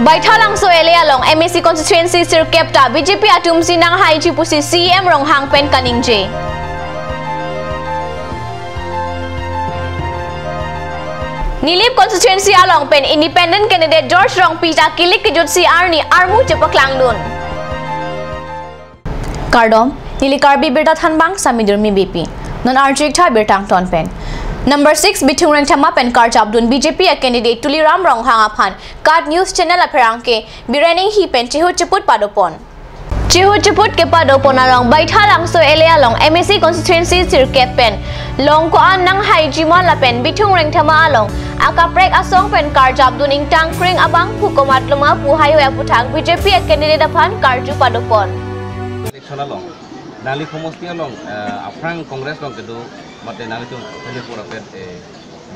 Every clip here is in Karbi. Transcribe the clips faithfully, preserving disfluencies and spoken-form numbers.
Baithalangso L A along M A C constituency sirkep ta B J P atum si nanghaiji pusi C E M Ronghang pen kaningje. Nilip constituency along pen independent candidate George Rongpi ta kilik kejutsi arni armu chepaklangdun. Kardom, neli Karbi Birta Thanbang Sami Durmi Beypi. Non arju-ik tha birta angton pen. Number six Bithung Rengthama pen karjapdun B J P a candidate Tuliram Ronghang aphan KAT News Channel apherangke Biren Inghi pen chehut cheput padopon. Chehut cheput kepadopon along Baithalangso L A along M A C constituency sirkep pen long ko-an nanghaiji ma lapen Bithung Rengthama along akaprek asong pen karjapdun ingtang kreng abangphu komatloma pu haihui aputhak B J P a candidate aphan karju padopon. Election along, nangli homosti along, eh, aphrang Congress along kedo, mate nanglitum Sonapur apet, eh,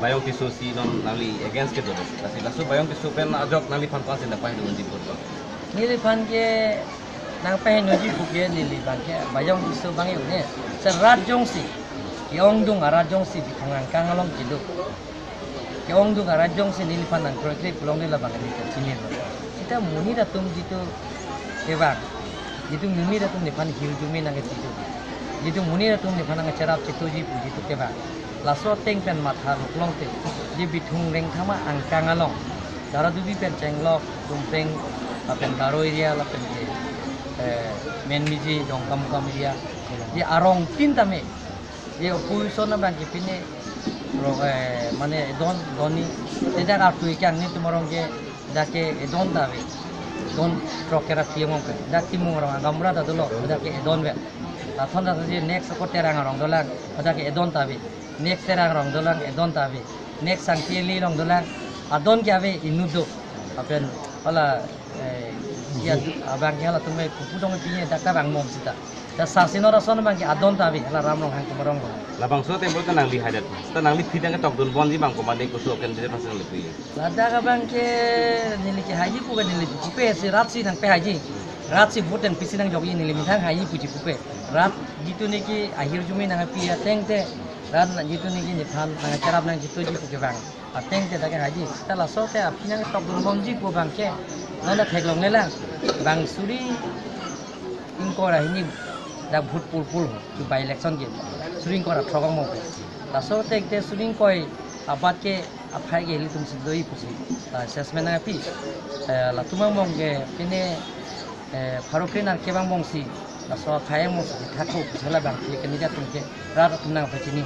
Bayong Tisso si non nangli against kedo. Lasi laso Bayong Tisso pen ajok nangliphan ko-ansi nangpahingno unji pu? Neliphan ke nangpahingnoji puke neliphan ke Bayong Tisso abang un-e. Serat jongsi, ke-ongdung arat jongsi Bithung angkang along kedo. Ke-ongdung arat jongsi neliphan nangkroikre pulongde labang neli kachinilo. Seta monit atum jitu kevang, jitu monit atum neliphan hirjume nangkechito, jitu monit atum neliphan nangkacherap chitoji pu jitu kevang. Laso ateng pen matha ruklongte, je Bithung Rengthama angkang along, Daradubi pen chenglok, Tumpeng, lapen Garo area, lapen ke, eh, Menmiji, Dongkamukam area, je arongtin tame, je opposition abang ke pine, ro-, eh, mane don, donni, tidak artu ikan ni tumarong ke, dak ke edon ta ave, don trok kera tiang ong ke, dak Timung arong agamra ta dolo, dak ke edon ave. Lathon ta je next ko Terang arong dolang, dak ke edon ta ave. Next Terang arong dolang, edon ta ave. Next Sangti Valley arong dolang, adon ke ave inut do. Lapen hala, eh, ya abang ke halatum ke pupu dong pine dak ta bang mom seta. Dak Sasino rason abang ke adon ta ave, hala Ram Ronghang tumarong lo. Labangso tempo ta nangli haidet. Ta nangli phidang ke tokdun ponji abang ko mane kusu ken je pasang lepi. Ladak abang ke neli kehaiji puke neli pupe si rat si nangpehaiji. Rat si vote nangpisi nangjokji neli methang haiji puji pupe. Rat jitu neke ahirjume nangpi ateng te, rat na jitu neke nephan nangcherap nangchitoji puke abang ateng te dak kehaiji. Ta laso te aphi nangtokdun ponji pu abang ke non ta theklonglelang. Bang suri ingkoi ra hini dak vote pulpul ho, tu by election ke. Suri ingkoi ra throk ong mo ke. Laso ateng te suri ingkoi abat ke aphai ke ilitum si do-i pusi, la assessment nangpi. Eh, latum angbong ke pine, eh, pharo kre nerkep angbong si, laso aphai angbong si thakpo pusi labang ke candidate atum ke rat atum nangpachini.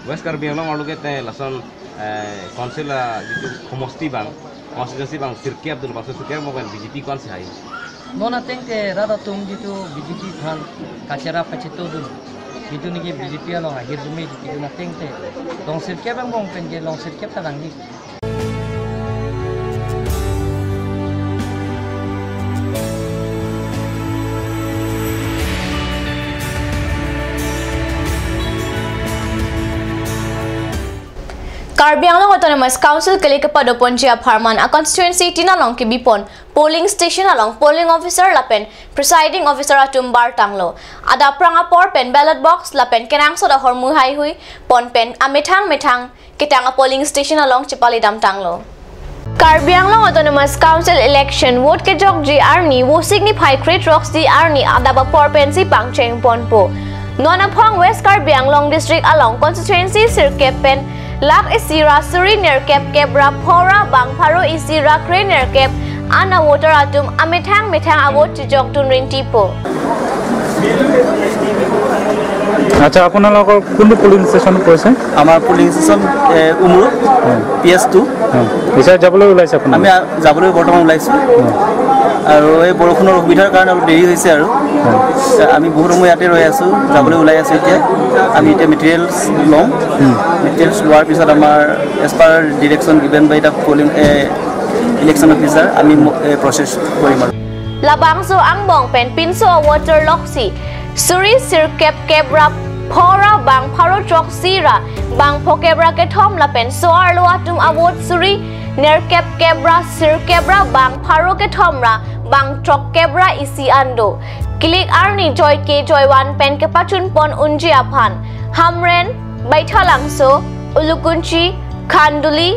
West Karbi Anglong arlo ke te lason, eh, council a jitu homosti abang, constituency abang sirkep dolo, bangso sirkep mo kan B J P ko-ansi hai. Non ateng te rat atum jitu B J P aphan kacherap kachitodun, jitu neke B J P along ahirjume jitu non ateng te, long sirkep angbong pen ke long sirkep ta vangji. Karbi Anglong Autonomous Council kilik kepadoponji apharman a constituency tin along kebipon polling station along polling officer lapen presiding officer atum bartanglo. Adap aphrang apor pen ballot box lapen kenangsot ahormu haihui pon pen amethang methang ketang a polling station along chepali damtanglo. Karbi Anglong Autonomous Council election vote kejokji arni Vosik niphai kre throksi arni adap apor pensi pangcheng ponpo. Non aphong West Karbi Anglong District along constituency sirkep pen lakh isi ra suri nerkep kep ra pho ra bang pharo isi ra kre nerkep an a voter atum amethang methang a vote chejokdun rintipo. আচ্ছা, আপোনালোকৰ কোনটো polling station কৈছে? আমাৰ polling station, এ, উমৰু, হয়। P S two. হয়। পিছে যাবলৈ ওলাইছে আপুনি? আমি আ-, যাবলৈ বৰ্তমান ওলাইছোঁ। হয়। আৰু এই বৰষুণৰ অসুবিধাৰ কাৰণে অলপ দেৰি হৈছে আৰু। হয়। আমি বহুত সময় ইয়াতে ৰৈ আছোঁ, যাবলৈ ওলাই আছোঁ এতিয়া। আমি এতিয়া মেটেৰিয়েলছ ল'ম। হুম। মেটেৰিয়েলছ লোৱাৰ পিছত আমাৰ, as per direction given by the polling, A, election officer, আমি ম-, এ, প্ৰচেছ কৰিম আৰু। Labangso angbong pen pinso a voter loksi suri sirkep kep ra pho ra bang pharo throksi ra bang pho kep ra kethom lapen so-arlo atum a vote suri nerkep kep ra sirkep ra bang pharo kethom ra bang throk kep ra isi an do. Kilik arni joike joivan pen kepachun pon unji aphan Hamren, Baithalangso, Ulukunchi, Khanduli,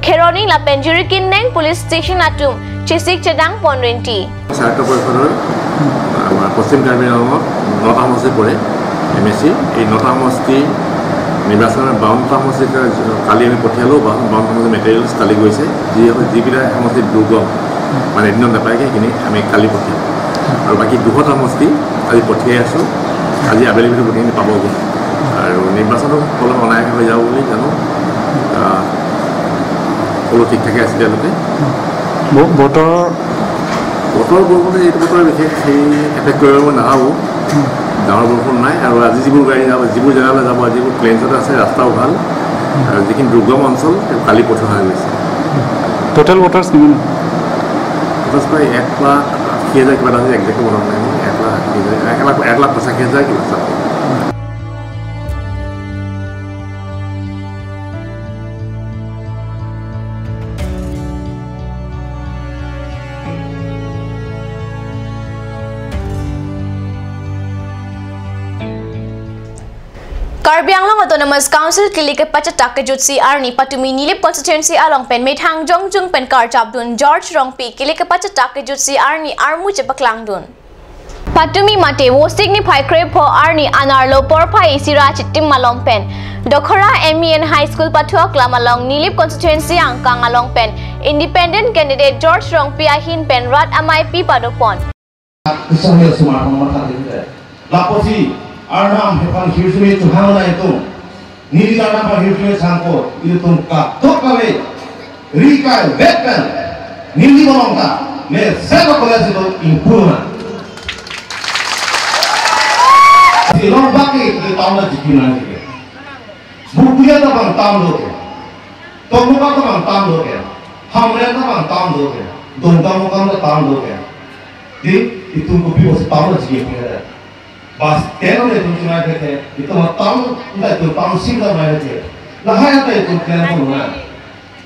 Kheroni lapen Jirikineng police station atum chesik chedang pon rinti. স্বায়ত্ত পৰিষদৰ আমাৰ পশ্চিম কাৰ্বি আংলঙত নটা সমষ্টি পৰে M A চি। এই নটা সমষ্টি নিৰ্বাচনৰ বাৱন্নটা সমষ্টিত কালি আমি পঠিয়ালোঁ, বাৱন্ন সমষ্টি মেটেৰিয়েলছ কালি গৈছে। যি, যিবিলাক সমষ্টিত দুৰ্গম, মানে এদিনত নাপায়গৈ, সেইখিনি আমি কালি পঠিয়াম। আৰু বাকী দুশটা সমষ্টি আজি পঠিয়াই আছোঁ, আজি আবেলি ভিতৰত গোটেইখিনি পাবগৈ। আৰু নিৰ্বাচনৰ ফলত অনায়াসে হৈ যাব বুলি জানো। আহ, সকলো ঠিক ঠাকে আছে তেওঁলোকে। ব-, বতৰৰ বতৰ বৰষুণে এইটো বতৰে বিশেষ সেই এফেক্ট কৰিব বুলি নাভাবোঁ। ডাঙৰ বৰষুণ নাই। আৰু আজি যিবোৰ গাড়ী যাব, যিবোৰ জেগালৈ যাব, যিবোৰ প্লেইনছত আছে, ৰাস্তাও ভাল। আৰু যিখিনি দুৰ্গম অঞ্চল, সেইবোৰ কালি পঠোৱা হৈ গৈছে। টোটেল ভোটাৰ্ছ কিমান? ভোটাৰ্ছ প্ৰায় এক লাখ আশী হাজাৰ কিবা এটা আছে, একজেক্ট মনত নাই মোৰ। এক লাখ আশী হাজাৰ, এক লাখ, এক লাখ পঁচাশী হাজাৰ কিবা আছে। Karbi Anglong Autonomous Council kilik kepachetak kejutsi arni patumi Nilip constituency along pen methang jongjung pen karjapdun George Rongpi kilik kepachetak kejutsi arni armu chepaklangdun. Patumi mate Vosik niphai krepho arni anerlo porphai isi ra chitim malom pen Dokhora M E N High School pathuaklam along Nilip constituency angkang along pen independent candidate George Rongpi ahin pen rat amei pi padopon. Kisahya sumar pang matha dikit. Lapusi Arnam hephan hirjume chuhang na itum. Neli Arnam phan hirjume chehangpo, itum kadokave ri kavek pen neli bolong ta mesen lo college itum ingpur na. Silong baki itum town na jiki na jiki. Bukuya ta bang town lo ke. Tomoka ta bang town lo ke. Hamren ta bang town lo ke. Dongkamukam ta town lo ke. Di, itum kopi bosi town lo jiki ke. Bus stand lo itum chunai ke. Itum town, nda itum town sim ta mai ke. Lahai ta itum plan ko na.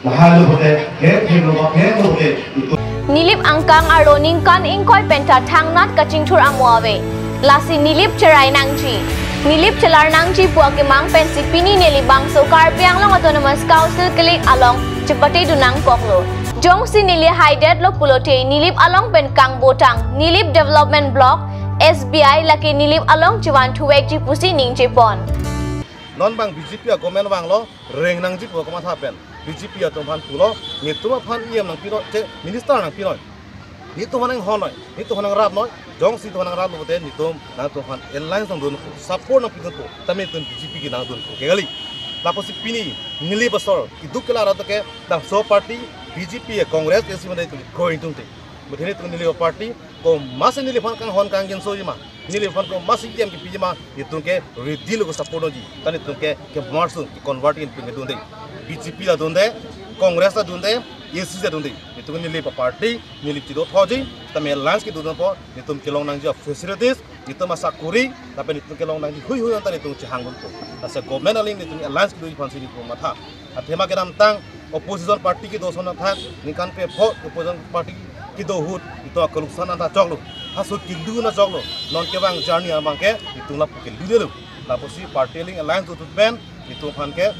Lahai lo bote, hem hem lo, hem lo bote. Itum Nilip angkang arlo ningkan ingkoi penta thangnat kachingthur amo ave. Lasi Nilip cherai nangji, Nilip chelar nangji pu akemang pensi pini neli bangso Karbi Anglong Autonomous Council kilik along chepatedun nangkoklo. Jongsi neli haidetlo pulote Nilip along pen kangbotang Nilip Development Block, S B I lake Nilip along chevan thuvekji pusi ningjepon. Non bang B J P a government vanglo, reng nangji pu komatha pen B J P atum aphan pulo, netum aphan E M nangpinoi, che minister nangpinoi. Netum aphan inghonnoi, netum aphan ingrapnoi, jongsi netum aphan ingraplo bote netum nangtum aphan alliance nangdunpo, support nangpidunpo, tame netum B J P ke nangdunpo. Ke kali. Lapusi pini Nilip asor, keduk kelang arat ke, labangso party, B J P ya Congress, A C mane itum kroi ingtungte. Bote netum Nilip party, komatsi Nilip aphan kanghon kangginso jima, Nilip aphan komatsi E M kepiji ma, itum ke ready lo ko support doji. Tani itum ke, ke mars ke convert in pin dunde. B J P ta dunde, Congress ta dunde, A C ta dunde. Itum Nilip party, Nilip chido thoji, tame alliance kedodunpo, itum kelong nangji facilities, itum asakuri, lapen itum kelong nangji hui hui anta itum chehangdunpo. Lasi government aling itum alliance kedoji aphansi itum matha. Athema kedamtang opposition party kedo ason athak, ningkan krepho opposition party kedo ahut, itum akoluksan anta choklo, haso kelu na choklo, non kevang journey abang ke, itum lapu keludelo. Lapusi party aling alliance dotut pen, itum aphan ke,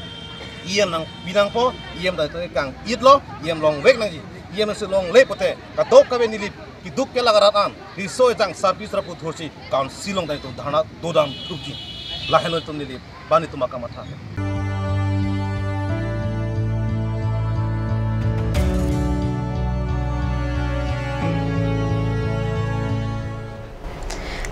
E M nangpi nangpo, E M ta itum kang-itlo, E M longvek nangji, E M si longle pote, kadokave Nilip, keduk kelang arat an, riso ejang service rapu thursi, council along ta itum dharna dodam thupji. Lahenlo itum Nilip, bani itum akamatha.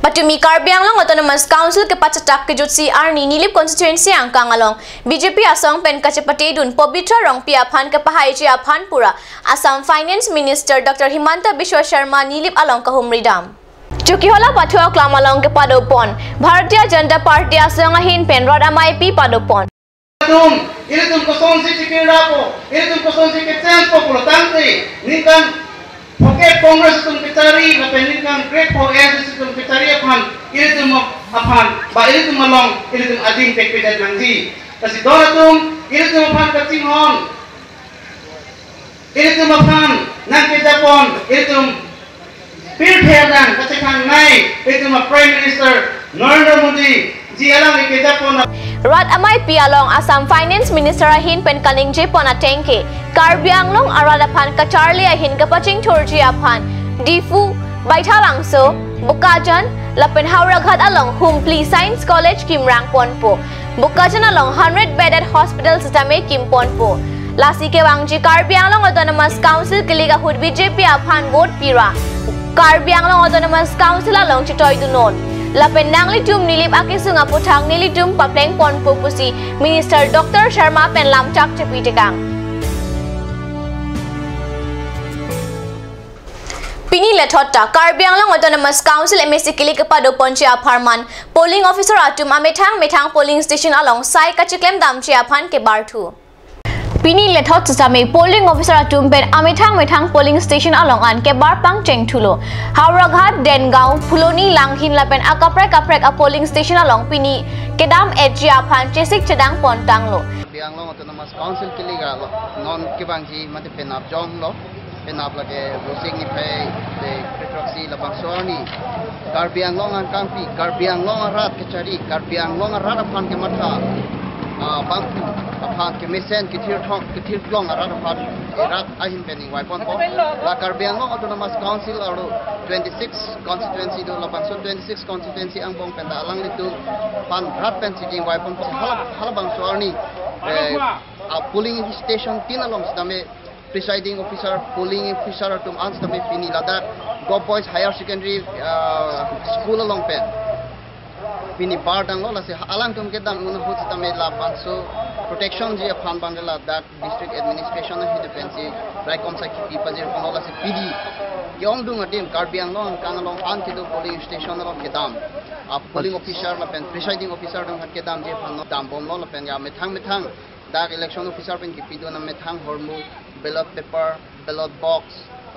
Patumi Karbi Anglong Autonomous Council kepachetak kejutsi arni Nilip constituency angkang along B J P asong pen kachepatedun Pabitra Rongpi aphan kepahaiji aphan pura Assam Finance Minister Doctor Himanta Biswa Sarma Nilip along kahumridam. Chokihola pathuaklam along kepadopon Bharatiya Janata Party asong ahin pen rat amei pi padopon. Atum, ilitum kosonsi chikir dapo, ilitum kosonsi kechange po pulo tangte, ningkan phokep Congress atum kechari, lapen ningkan krepho A N C C atum kechari aphan, ilitum aphan, ba ilitum along, ilitum adim pekpedet nangji. Lasi don atum, ilitum aphan kachinghon, ilitum aphan nangkejapon, ilitum pirthe nang kachekhang nai, ilitum a Prime Minister Narendra Modi ji alang ikejapon. Rat ameipi along Assam Finance Minister ahin pen kaningje pon ateng ke Karbi Anglong arat aphan kacharli ahin kapachingthurji aphan Diphu, Baithalangso, Bokajan lapen Howraghat along Humpli Science College kimrang ponpo. Bokajan along hundred bedded hospital sitame kim ponpo. Lasi kevangji Karbi Anglong Autonomous Council kilik ahut B J P aphan vote pira. Karbi Anglong Autonomous Council along chetoidunnon. Lapen nanglitum Nilip akesung aputhak nelitum papleng ponpo pusi Minister Doctor Sharma pen lamchak chepi tekang. Pini lethot ta Karbi Anglong Autonomous Council M A C kilik kepado ponji apharman polling officer atum amethang methang polling station along sai kachiklem damji aphan kebarthu. Pini lethot sitame polling officer atum pen amethang methang polling station along an kebar pangcheng thulo. Howraghat, Dengaon, Phuloni, Langhin lapen akaprek kaprek a polling station along pini kedam etji aphan chesik chedang pon tanglo. Karbi Anglong Autonomous Council kilik alo non kevangji mate penap jonglo, penap lake Vosik niphai de kretroksi labangso arni Karbi Anglong angkangpi, Karbi Anglong arat kachari, Karbi Anglong arat aphan kematha, ah, bangphu aphan kemesen kethirthong kethirklong arat aphan erat ahin pen ingvai ponpo. La Karbi Anglong Autonomous Council arlo twenty-six constituency do, labangso twenty-six constituency angbong pen ta alanglitum aphan rat pensi ingvai ponpo. Hala halabangso arni, eh, a polling station tin along sitame presiding officer, polling officer atum an sitame pini ladak Govt Boys Higher Secondary, ah, School along pen pini bar tanglo. Lasi alangtum kedam un ahut sitame labangso protection ji aphan bang ladak district administration ahin pensi raikom sai kipi pajir ponlo. Lasi pini ke-ongdung adim Karbi Anglong angkang along an kedo polling station along kedam a polling officer lapen presiding officer atum kedam ji aphan dambomlo lapen ya methang methang dak election officer pen kipidun amethang hormu, ballot paper, ballot box,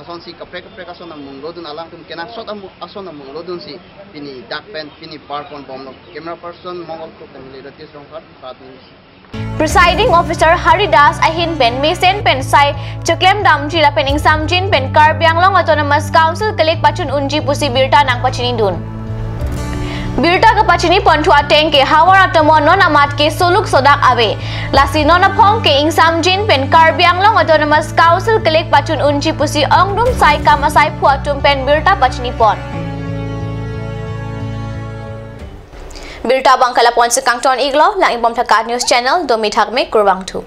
asonsi kaprek kaprek ason amung lodun, alangtum kenangsot amu- ason amung lodunsi pini dak pen pini bar ponbomlo. Camera person Mongol Kro pen Liratis Rongphar, Prad News. Presiding Officer Hari Das ahin pen mesen pen sai chiklem damji lapen ingsamjin pen Karbi Anglong Autonomous Council kilik pachun unji pusi birta nangpachinidun. Birta kapachini ponthu ateng ke havar atomo non amat ke soluk sodak ave. Lasi non aphong ke ingsamjin pen Karbi Anglong Autonomous Council kilik pachun unji pusi ongdung sai kam asaiphu atum pen birta pachini pon. Birta abang ke lapu-ansi kangton iklo, lang-ibom tha Prad News channel, domi thakme, kurvangthu.